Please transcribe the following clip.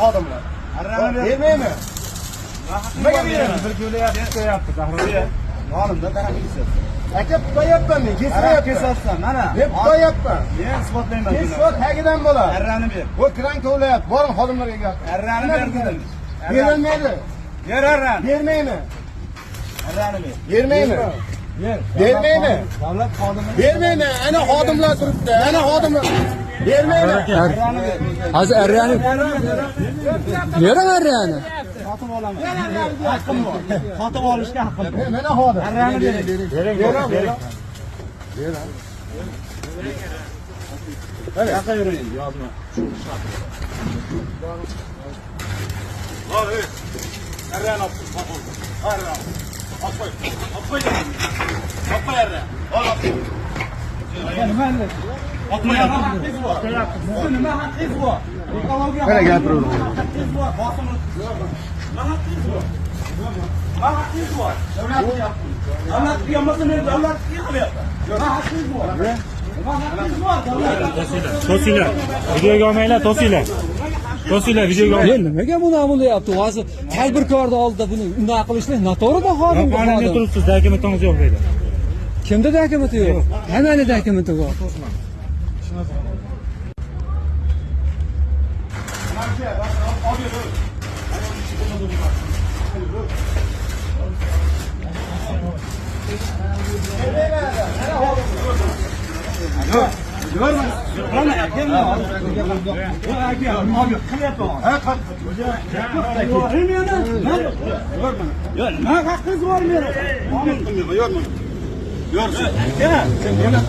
Xodimlar. Bermaymi? Nimaga beraman? Bir ko'layapti, qo'yapti, Zahroga. Olimda daraxt kesyapsan. Aka, tutayapman men, Daraxt kesmayapman. kesyapsan, mana. Men tutayapman. Men isbotlayman. Kesib tagidan bo'ladi. Arrani ber. Bu kran kovlayapti. Boring xodimlarga gap. Arrani ber dedim. Berilmaydi. Ber arrani. Bermaymi? Arrani ber. Bermaymi? Ber. Bermaymi? Davlat xodimi. Bermaymi? Ana xodimlar turibdi. Ana xodimlar. Bermaymi? Arrani ber. Hozir arrani beraman arrani. Sotib olaman. Haqqim bor. Sotib olishga haqqim bor. Mana xodim. Arrani bering. Bering, bering. Yoqqa yuring, yozma. Arrani olib qo'y. Arrani. Olib qo'y. Olib qo'y. Olib qo'y arrani. Nima haqqingiz bor? Sizni nima haqqingiz bor? Ekologiya Mana gapiraveradi. Nima haqqingiz bor? Bosim o'tkazib. Nima haqqingiz bor? Nima haqqingiz bor? Davlat qilmasa men davlat qilyapman. Nima haqqingiz bor? Nima haqqingiz bor? To'singlar. Videoga olmanglar, to'singlar. To'singlar, videoga olmanglar. Nimaga buni bo'lyapti? Hozir tadbirkorni oldida buni unday qilishlik noto'g'ri-da xodim. Qonunga turibsiz, dokumentingiz yo'q deydi. Kimda dokumenti yo'q? Hammani dokumenti bor. Mana aka, qilyapman. Ha, nima haqqingiz bor meni? Yorma. Yorsin. Aka, sen nima?